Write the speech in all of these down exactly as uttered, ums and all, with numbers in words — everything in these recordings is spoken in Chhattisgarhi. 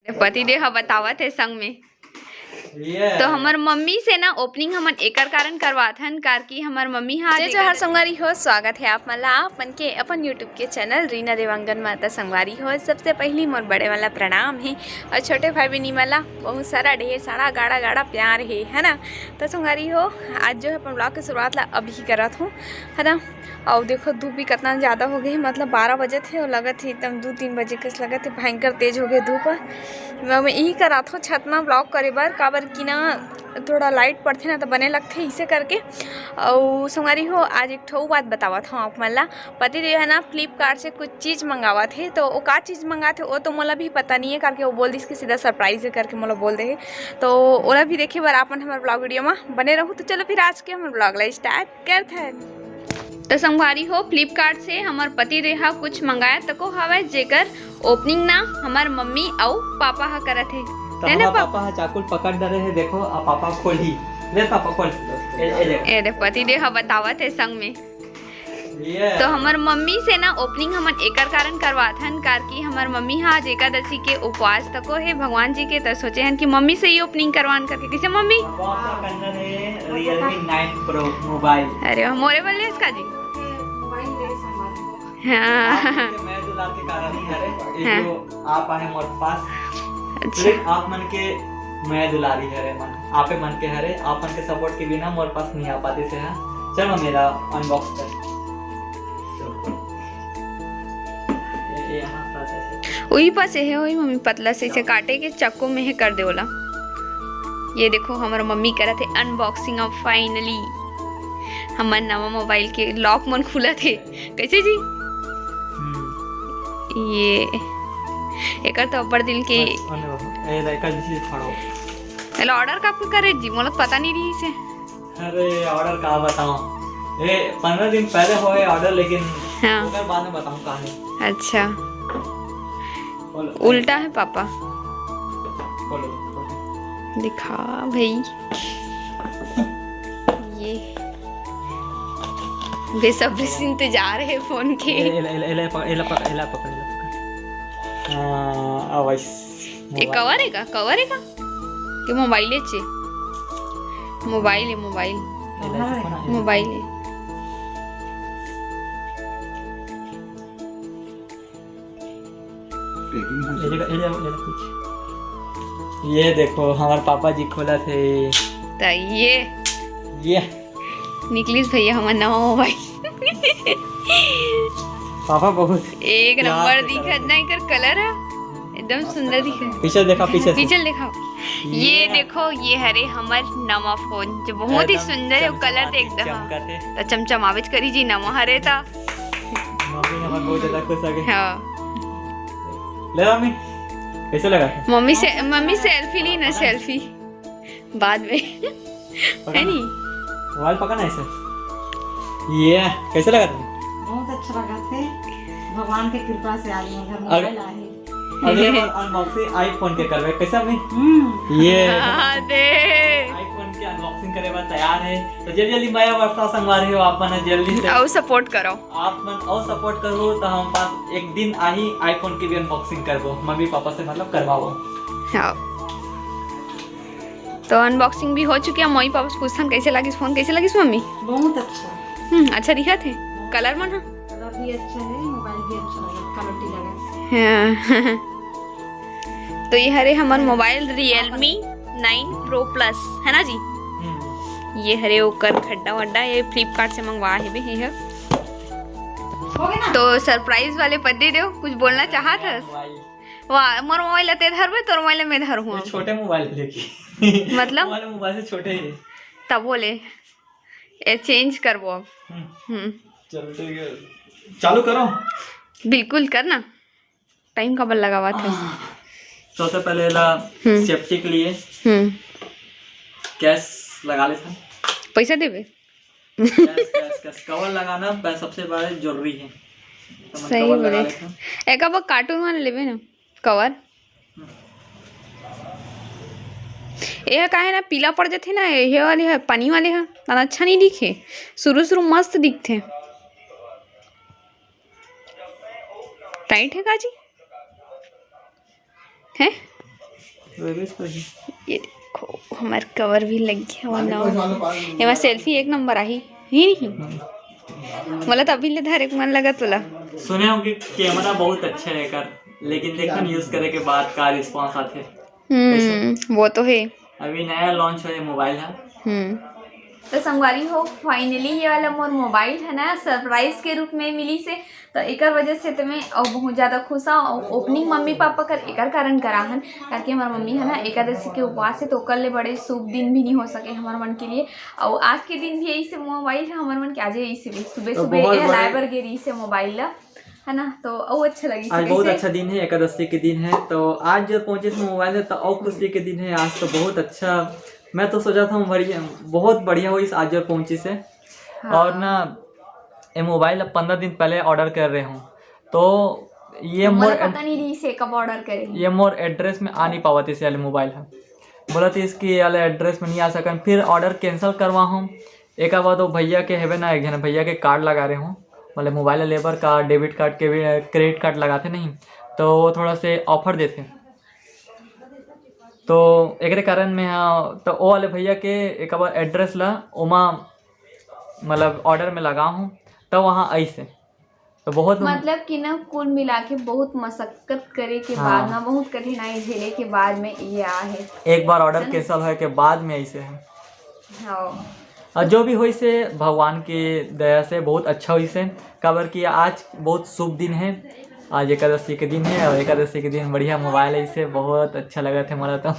पति देव ह बतावत हे संग में। तो हमर मम्मी से ना ओपनिंग हमन एकर कारण करवाथन, कार कि हमर मम्मी हा जय जोहार संगवारी हो, स्वागत है आप मन ला आप मन के अपन YouTube के चैनल रीना देवांगन माता। संगवारी हो, सबसे पहली मोर बड़े वाला प्रणाम है और छोटे भाई बहनी मन ला बहुत सारा ढेर सारा गाड़ा गाड़ा प्यार है, है ना। तो संगवारी हो, आज जो है अपन ब्लॉग के शुरुआत ला अभी करत हूँ, है ना। और देखो धूप भी कितना ज़्यादा हो गई, मतलब बारह बजे थे और लगत है एकदम दो तीन बजे कस लगत है, भयंकर तेज हो गए धूप। मैं, मैं यही करात हूँ छत में ब्लॉग करे बर, काबर कि ना थोड़ा लाइट पड़थे ना तो बने लगथे इसे करके। और संगवारी हो, आज एक ठो बात बतावत हूँ आप मन ला। पति देव है ना फ्लिपकार्ट से कुछ चीज़ मंगावत हे, तो वो का चीज़ मंगाथे वो तो मोला भी पता नहीं है, करके वो बोल दिस कि सीधा सरप्राइज है करके मोला बोल दे हे। तो ओला भी देखे बर आप मन हमर ब्लॉग वीडियो में बने रहू। तो चलो फिर आज के हमर ब्लॉग ला स्टार्ट करथन। तो संगवारी हो, फ्लिपकार्ट से हमर पति देव हा कुछ मंगाया तको हवय, जेकर ओपनिंग ना हमर मम्मी अउ पापा हा करत हे। तो है ना हमर पापा? पापा हा चाकू ल पकड़ डरे हे, देखो, अब पापा खोलही। ले पापा खोल। ए, ए देखो। ए देख, पति देव हा बतावत हे संग में। ये तो हमर मम्मी से ना ओपनिंग हमन एकर कारण करवाथन, कार कि हमर मम्मी हा आज एकादशी के उपवास तको हे भगवान जी के, त सोचे हन कि मम्मी से ही ओपनिंग करवान करके। कैसे मम्मी? पापा का कंगन है Realme nine Pro मोबाइल। अरे वाह, मोरे बर लेस का जी? मोबाइल ले संभाल। हाँ। आपके मैं दुलार के कारण ही हरे, ये हाँ। जो आप आए मोर पास, अच्छा। सिर्फ आप मन के मैं दुलारी हरे मन, आपे मन के हरे, आप मन के सपोर्ट के बिना मोर पास नहीं आ पाते से, हाँ। चलो मेरा अनबॉक्स कर। ये, ये यहाँ पास ऐसे। वही पास है, वही मम्मी पतला से इसे काटे के चक्कू में है कर दे ओला। ये देखो हमर मम्मी करत हे अनबॉक्सिंग। अब फाइनली हमर नवा मोबाइल के लॉक मन खुलत हे। कैसे जी? हम्म। ये एकर तो अब्बड़ दिन के बस, आने वाला। ए, एकर जैसे फाड़ो। एला ऑर्डर कब के करे जी? मोला तो पता नहीं रही से। अरे, ऑर्डर का बताऊं? ए, पंद्रह दिन पहले होए ऑर्डर, लेकिन हाँ। ओकर बाद में बताऊं कहानी। अच्छा। बोलो। उल्टा है पापा। बोलो, बोलो। दिखा भाई। ये बेसब्री से इंतजार है फोन के। एला, एला, एला, एला पक-, एला पक-, एला पकड़, एला पकड़। हाँ, अब ये कवर है का? कवर है का? कि मोबाइल है चे? मोबाइल है, मोबाइल। एला ऐसे कौन है? मोबाइल है। ये देखो, ये देखो, ये देखो कुछ। ये देखो, हमारे पापा जी खोला थे। त ये ये निकलिस भैया, हमार नवा मोबाइल। पापा बहुत एक प्यार नंबर से दिखत करत ना, एकर कलर है एकदम सुंदर दिखे। पीछे देखा, पीछे से। पीछे देखा। ये ये देखो, ये हरे हमर नवा फोन, जो बहुत ही एकदम सुंदर है, कलर चमचमाती एकदम चमकत है। त चमचमावेच करी जी, नवा हरे त। मम्मी हमर बहुत ज्यादा खुश हो गई। हाँ। ले मम्मी, कैसे लगा? मम्मी से, मम्मी सेल्फी ली ना, सेल्फी बाद में। है नी? मोबाइल पकड़ ना ऐसे। ये कैसे लगा तुम्हें? बहुत अच्छा लगा थे। भगवान के कृपा से आज मोर घर अरे, मोबाइल आहे। अगले बार अनबॉक्सिंग आईफोन के करबे, कैसे अम्मी? हम्म। ये हाँ, दे। आईफोन के अनबॉक्सिंग करे बर तैयार है, तो जल्दी जल्दी मया बरसा संगवारी हो, आप मन जल्दी से अउ सपोर्ट करो। आप मन अउ सपोर्ट करो, तो हम पास एक दिन आही आईफोन के भी अनबॉक्सिंग करबो, मम्मी पापा से मतलब करवाओ। हाँ। तो अनबॉक्सिंग भी हो चुकी है। मम्मी पापा से पूछथन कैसे लगिस फोन, कैसे लगिस मम्मी? बहुत अच्छा। हम्म, अच्छा दिखत हे। कलर मन ह? कलर भी अच्छा है, मोबाइल भी अच्छा लगा, क्वालिटी लगा। हाँ। तो ये हरे हमर mobile Realme nine Pro Plus, है ना जी? हम्म। ये हरे ओकर खड्डा वड्डा, ये फ्लिपकार्ट से मंगवा हे बे, ये ह। हो गया ना? तो सरप्राइज वाले पति देव, कुछ बोलना चाहत हस? मोबाइल। वाह, मोर मोबाइल ला ते धरबे, तोर मोबाइल ला मैं धरहूँ ये अब। छोटे मोबाइल है, देखिए। मतलब? मोबाइल, मोबाइल से छोटे ही। तब बोले, ये चेंज करबो अब। हम्म। हम्म। चलो, ठीक है। चालू करो। बिल्कुल, कर ना। टाइम काबर लगावत हस? हाँ। सबसे पहले ला हम्म। सेफ्टी के लिए हम्म। कैश लगा लेथन। पैसा देबे? Cash, cash, cash. कवर लगाना ब-, सबसे बड़ा जरूरी है। तो मैं सही कवर लगा बोले। लेथन। एक अब कार्टून वाला लेबे ना, कवर। हम्म। ये काहे ना पीला पड़ जाथे ना, ये वाले ह, पानी वाले ह, ना अच्छा नहीं दिखे। शुरू शुरू मस्त दिखथे। टाइट है का जी? हैं? ये देखो, हमर कवर भी लग गया, वो नवा। एमा सेल्फी एक नंबर आही, ही नहीं? मोला तो अभी ले धरे के मन लगत वाला। सुने हो कि कैमरा बहुत अच्छा है एकर, लेकिन देखो ना, यूज करे के बाद का रिस्पॉन्स आथे। हम्म, वो तो है। अभी नया लॉन्च होए मोबाइल है। हम्म। तो संगवारी हो, फाइनली ये वाला मोर मोबाइल है ना, सरप्राइज के रूप में मिली से, तो एकर वजह से तो मैं अउ बहुत ज़्यादा खुश हूँ। अउ ओपनिंग मम्मी पापा कर एकर कारण करा हन, ताकि हमार मम्मी है ना, एकादशी के उपवास है, तो ओकर ले बड़े शुभ दिन भी नहीं हो सके हमार मन के लिए। अउ आज के दिन भी ऐसे मोबाइल है हमार मन के, आज ऐसे भी सुबह तो सुबह बहुत यह बड़े लाए बर गे रही से मोबाइल ला, है ना, तो अउ अच्छा लगी आज से बहुत कैसे? अच्छा दिन है, एकादशी के दिन है, तो आज जो पहुँचे थे मोबाइल है तो अउ खुशी के दिन है। आज तो बहुत अच्छा, मैं तो सोचा था बढ़िया, बहुत बढ़िया होइस आज जो पहुँची से। हाँ। और ना, ये मोबाइल अब पंद्रह दिन पहले ऑर्डर कर रहे हूँ, तो ये मोला मोर पता नहीं रही से कब ऑर्डर करे। ये मोर एड्रेस में आ नहीं पावत इस वाले मोबाइल है। बोला तो इसकी वाले एड्रेस में नहीं आ सकन, फिर ऑर्डर कैंसिल करवा हूँ। एक बाद वो भैया के हेबे ना, एक जन भैया के कार्ड लगा रहे हूँ, मतलब मोबाइल लेबर का डेबिट कार्ड के भी क्रेडिट कार्ड लगाते नहीं, तो वो थोड़ा से ऑफर देते। तो एकरे कारण में हाँ, तो वो वाले भैया के एक बार एड्रेस ला ओमा, मतलब ऑर्डर में लगा हूँ, तो वहाँ ऐसे तो बहुत मतलब कि ना, कुल मिला के बहुत मशक्कत करे के हाँ। बाद ना, बहुत कठिनाई झेले के बाद में ये आ है। एक बार ऑर्डर है ना? कैंसिल होए के बाद में ऐसे है। हाँ। और जो भी होइस हे भगवान की दया से बहुत अच्छा होइस हे, काबर कि आज बहुत शुभ दिन है, आज एकादशी के दिन है और एकादशी के दिन बढ़िया मोबाइल है, इससे बहुत अच्छा लगत हे मोला तो।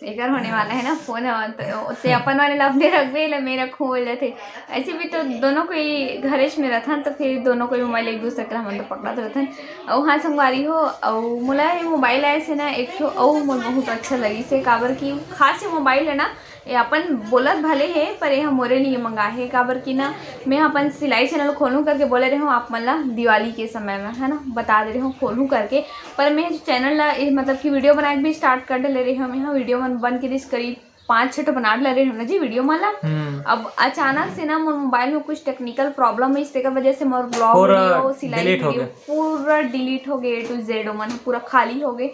एकर होने वाला है ना फोन, हाँ, तो ते अपन वाले ला अपने रखबे, ले मेरा खो जाथे। ऐसे भी तो दोनों कोई घरेच में रथन, तो फिर दोनों कोई मोबाइल एक दूसरे के हमन तो पकड़त रथन। अउ हाँ संगवारी हो, अउ मोला ये मोबाइल आए से ना एक ठो अउ मोर बहुत अच्छा लगिस हे, काबर कि खास ये मोबाइल है ना, ये अपन बोलत भले हे, पर ये ह मोरे लिए मंगाए हे, काबर कि ना मैं अपन सिलाई चैनल खोलूँ करके बोले रहे हूँ आप मन ला दिवाली के समय में, है ना, बता दे रहे हूँ खोलूँ करके। पर मैं चैनल ला, ये मतलब कि वीडियो बनाए के भी स्टार्ट कर डले रहे हूँ। मैं वीडियो मन बन के दिस करीब पाँच छः ठो बना डले रहे हूँ ना जी वीडियो मन ला। हम्म। अब अचानक से ना मोर मोबाइल में कुछ टेक्निकल प्रॉब्लम है, इसके वजह से मोर ब्लॉग पूरा वीडियो, सिलाई delete हो वीडियो गया। पूरा डिलीट हो गए, A to Z ओमन पूरा खाली हो गए।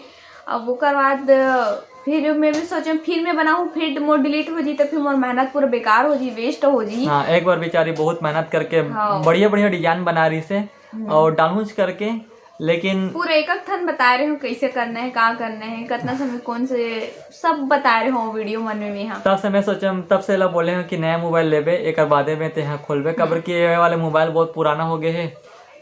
अब ओकर बाद फिर मैं भी सोचे फिर मैं बनाऊँ, फिर मोर डिलीट हो जी, तो फिर मोर मेहनत पूरा बेकार हो जी, वेस्ट हो जी। हाँ, एक बार बेचारी बहुत मेहनत करके हाँ। बढ़िया बढ़िया डिजाइन बना रही से हम्म। और डालूंच करके, लेकिन पूरा एक एक ठन बताए रहे हूँ कैसे करना है, का करना है, कितना समय, कौन से, सब बताए रहे हूँ वीडियो मन में मैं हाँ। तब से मैं सोचे, तब से ला बोले हूँ कि नया मोबाइल लेबे, एक बादे में तेहा खोलबे, काबर कि ये वाले मोबाइल बहुत पुराना हो गए है,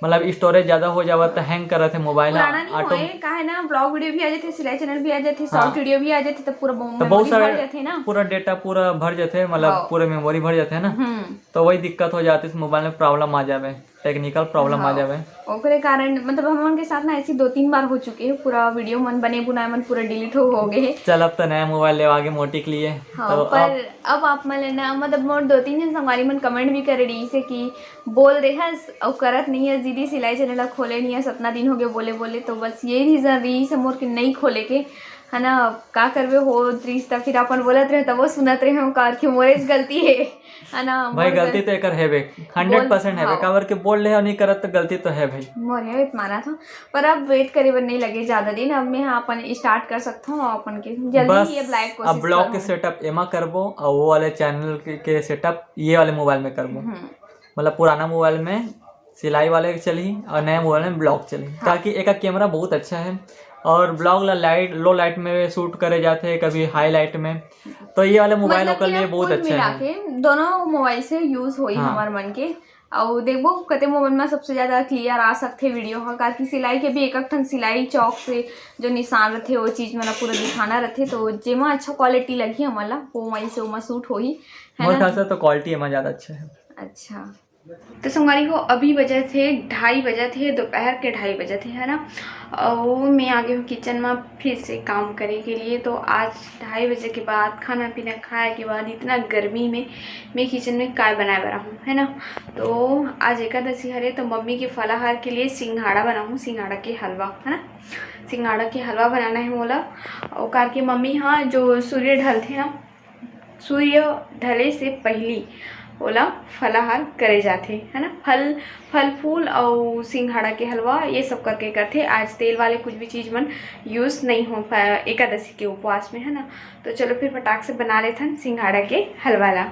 मतलब स्टोरेज ज्यादा हो जावत तो हैंग करत हे मोबाइल ह, पुराना नहीं ऑटो होए, काहे ना ब्लॉग वीडियो भी आ जाथे, सिलाई चैनल भी आ जाथे, हाँ। शॉर्ट वीडियो भी आ जाथे, तो पूरा तो बहुत मेमोरी सारे भर जाथे ना। पूरा डेटा पूरा भर जाथे, मतलब हाँ। पूरा मेमोरी भर जाथे ना, हम्म। तो वही दिक्कत हो जाथे, इस मोबाइल में प्रॉब्लम आ जावे, टेक्निकल प्रॉब्लम आ हाँ। जावे। ओकरे कारण मतलब हमन के साथ ना ऐसी दो तीन बार हो चुके हैं, पूरा वीडियो मन बने बुनाए मन पूरा डिलीट हो, हो गए हैं। चल अब तो नया मोबाइल लेवा गे मोटी के लिए। हाँ, तो पर अब अब आप मन ले ना, मतलब मोर दो तीन जन संगवारी मन कमेंट भी करे रही से कि बोल दे हस अउ करत नहीं हस दीदी, सिलाई चैनल ला खोले नहीं हस, अतना दिन हो गए बोले बोले, तो बस ये रीजन रही से मोर के नहीं खोले के, है ना। का करबे, हो रही त फिर अपन बोलत रहे तब वो सुनत रहे हो, का कि मोरे ज गलती है, है ना। भाई मोर गलती गल- तो एकर हेबे, हंड्रेड परसेंट हेबे, हाँ। काबर के बोल ले नहीं करत तो गलती तो है भाई। मोर हेबे माना था, पर अब वेट करे बर नहीं लगे ज्यादा दिन, अब मैं हाँ अपन स्टार्ट कर सकता हूँ अपन के जल्दी बस, ही। अब लाइव अब कोशिश ब्लॉग के करूँ। सेटअप एमा करबो और वो वाले चैनल के, के सेटअप ये वाले मोबाइल में करबो। हम्म। मतलब पुराना मोबाइल में सिलाई वाले चलही और नया मोबाइल में ब्लॉग चलही, हाँ। ताकि एका कैमरा बहुत अच्छा है और ब्लॉग ला लाइट, लो लाइट में शूट करे जाथे, कभी हाई लाइट में, तो ये वाला मोबाइल मतलब ओकर कि लिए ना बहुत कुल अच्छा मिला है। के दोनों मोबाइल से यूज होई हाँ। हमार मन के। और देखबो कते मोबाइल में सबसे ज्यादा क्लियर आ सकथे वीडियो ह, काकि सिलाई के भी एक एक ठन सिलाई चौक से जो निशान रथे वो चीज मन ला पूरा दिखाना रथे, तो जेमा अच्छा क्वालिटी लगही हमन ला वो मोबाइल से ओमा शूट होही, है मोर ना। ख्याल से तो क्वालिटी एमा ज्यादा अच्छा है। अच्छा। तो संगवारी हो, अभी बजे थे ढाई बजे थे, दोपहर के ढाई बजे थे, है ना। और मैं आ गई हूँ किचन में फिर से काम करे के लिए। तो आज ढाई बजे के बाद खाना पीना खाए के बाद इतना गर्मी में मैं किचन में काय बनाए बना हूँ, है ना। तो आज एकादशी हरे, तो मम्मी के फलाहार के लिए सिंघाड़ा बनाऊँ, सिंघाड़ा के हलवा, है ना। सिंघाड़ा के हलवा बनाना है मोला। और कार के मम्मी हाँ जो सूर्य ढलथे ना, सूर्य ढले से पहली ओला फलाहार करे जाथे, है ना। फल, फल फूल अउ सिंघाड़ा के हलवा, ये सब करके करथे। आज तेल वाले कुछ भी चीज़ मन यूज़ नहीं हो पाए एकादशी के उपवास में, है ना। तो चलो फिर फटाक से बना लेथन सिंघाड़ा के हलवा ला।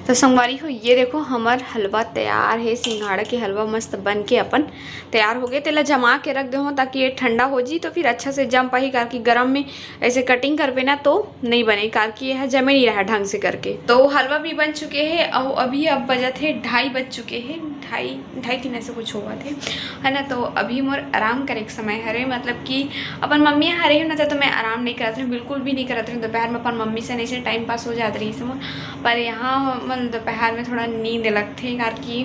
तो संगवारी हो, ये देखो, हमर हलवा तैयार हे। सिंघाड़ा के हलवा मस्त बन के अपन तैयार हो गए। तेला जमा के रख देहो, ताकि ये ठंडा हो जी, तो फिर अच्छा से जम पाही, काकि गरम में ऐसे कटिंग करबे ना, तो नहीं बने, काकि ये ह जमे नहीं रहा ढंग से करके। तो हलवा भी बन चुके हे, अउ अभी अब बजत हे ढाई बज चुके हे, ढाई, ढाई तीन ऐसे कुछ होवत हे, है ना। तो अभी मोर आराम करे के समय हरे, मतलब कि अपन मम्मी हरे हो ना, तो मैं आराम नहीं करत रहे, बिल्कुल भी नहीं करत रहे। दोपहर में अपन मम्मी से नहीं से टाइम पास हो जात रही से मोर, पर यहाँ मन दोपहर में थोड़ा नींद लगथे, काकि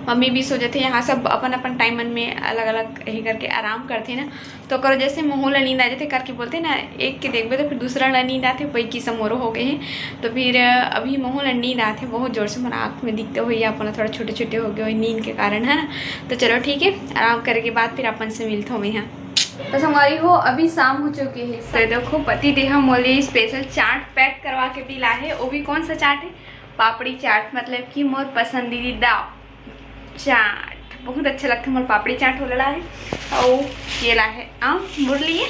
मम्मी भी सो जाथे। यहाँ सब अपन अपन टाइम मन में अलग अलग यही करके आराम करथे ना, तो करो जैसे महू ला नींद आ जाथे करके बोलथे ना, एक के देखबे तो फिर दूसरा ला नींद आथे, वही किस्म मोरो हो गए हे। तो फिर अभी महू ला नींद आथे बहुत जोर से, मोर आँख में दिखते हुए अपन थोड़ा छोटे छोटे हो गए हुए नींद के कारण, है ना। तो चलो ठीक है, आराम करे के बाद फिर अपन से मिलत हूँ मैं यहाँ। तो संगवारी हो, अभी शाम हो चुके हे। तो देखो, पति देहा मोले स्पेशल चाट पैक करवा के भी ला हे। वो भी कौन सा चाट है? पापड़ी चाट, मतलब कि मोर पसंदीदा चाट, बहुत अच्छा लगता है मोर पापड़ी चाट वाला ला है। और ये ला है आम मोर लिए,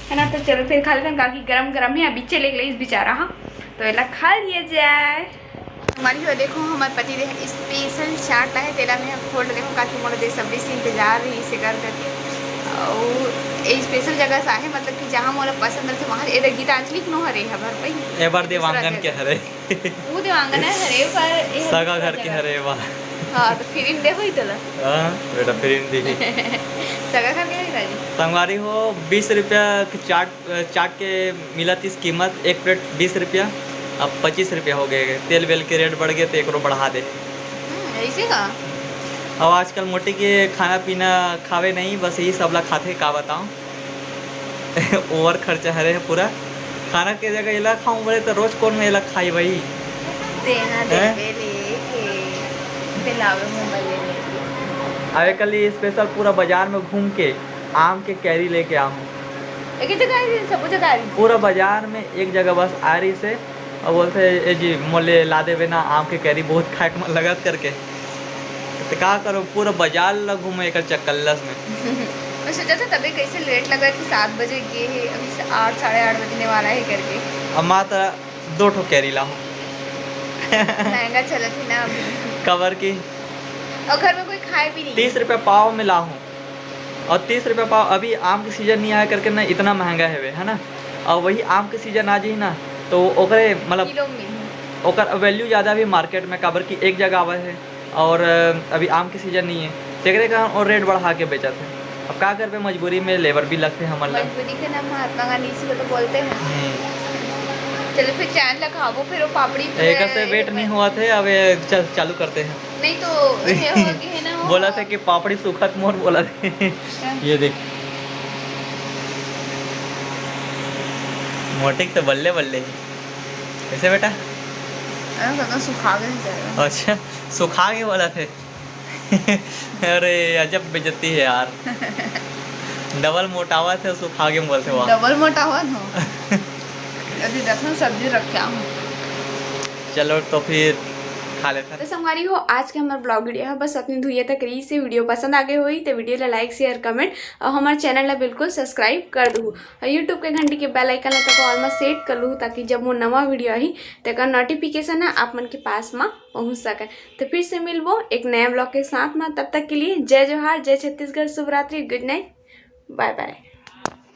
है ना। तो चलो फिर खा लेते हैं, काकि गरम गरम है, अभी चले गए इस बेचारा, हाँ, तो एला खा लिया जाए। हमारी हो देखो, हमारे पति देह स्पेशल चाट ला है, तेला मैं खोल रही हूँ, काकि मोला दे सब्जी से इंतजार रही से कर करके। और ये स्पेशल जगह से आहे, मतलब कि जहाँ मोला पसंद रहिथे वहाँ। ए देख, गीतांजलि के नो हरे, हबर भाई, ए बार दूसरा देवांगन के जगह। हरे। वो देवांगन है हरे, पर ये सगा दूसरा घर के जगह। हरे, वाह। हाँ, तो फिर इन देखो ही तोला। हाँ, बेटा, फिर इन देखी। सगा घर के नहीं राजी। संगवारी हो, बीस रुपया के चाट, चाट के मिला तीस कीमत, एक प्लेट बीस रुपया, अब पच्चीस रुपया हो गए, तेल वेल के रेट बढ़ गए तो एकरो बढ़ा दे। हम्म, ऐसे का? अब आजकल मोटी के खाना पीना खावे नहीं, बस यही सब ला खाथे, का बताऊँ। ओवर खर्चा हरे है पूरा। खाना के जगह एला खाऊं बोले तो रोज कौन मैं एला खाई भाई? तेना हैं? देवे लेके, पिलावे मुंह बले लेके। अबे कल ये स्पेशल पूरा बाजार में घूम के आम के कैरी लेके आऊं। एक ही जगह आई थी, सब जगह आई थी। पूरा बाजार में एक जगह बस आ रही से, और बोलते, "ए जी, मोले ला देवे ना आम के कैरी, बहुत खाए के मन लगत," करके। तो का करो, पूरा बाजार ला घूमे एकर चक्करलस में। मैं सोचा था तबे कैसे लेट लगा कि सात बजे गए हे, अभी से आठ, साढ़े आठ बजने वाला है करके। अब मात्र दो ठो कैरी लाहूं। महंगा चलत है ना अभी। कबर की? और घर में कोई खाए भी नहीं। तीस रुपया पाव में लाहूं। और तीस रुपया पाव, अभी आम के सीजन नहीं आया करके ना इतना महंगा है वे, है ना। और वही आम के सीजन आ जाही ना, तो ओकरे मतलब किलो में। ओकर वैल्यू ज़्यादा भी मार्केट में, काबर कि एक जगह आवे है और अभी आम के सीजन नहीं है, तेकरे कारण और रेट बढ़ा के बेचत है। अब का करबे, मजबूरी में लेबर भी लगथे हमन ला। मजबूरी के नाम महात्मा गांधी जी को तो बोलते हैं। हम्म। चलो फिर चैन ला खाबो, फिर वो पापड़ी पे एकर से वेट नहीं हुआ थे। अब ये चल, चालू करते हैं। नहीं तो ये हो गई है ना, वो बोला था कि पापड़ी सूखत मोर बोला थे। अच्छा। ये देख, मोटिक तो बल्ले बल्ले है। कैसे बेटा? अरे, तो सुखा गए हैं। अच्छा, सुखा के बोला थे। अरे, अजब बेइज्जती है यार। डबल मोटावा थे, सुखा के बोलते वाह। डबल मोटावा हो। अभी देखो, सब्जी रख के आऊँ। चलो, तो फिर खा लेते हैं। तो संगवारी हो, आज के हमारे ब्लॉग वीडियो है बस अपनी धुरिया तक रही से। वीडियो पसंद आ गए हुई तो वीडियो ला लाइक, शेयर, कमेंट और हमारे चैनल ला बिल्कुल सब्सक्राइब कर दू। और यूट्यूब के घंटी के बेल आइकन ला तको ऑल में सेट कर लू, ताकि जब वो नवा वीडियो आई, तेकर नोटिफिकेशन ना आप मन के पास में पहुँच सके। तो फिर से मिलबो एक नया ब्लॉग के साथ में। तब तक के लिए जय जोहार, जय छत्तीसगढ़, शुभ रात्रि, गुड नाइट, बाय बाय।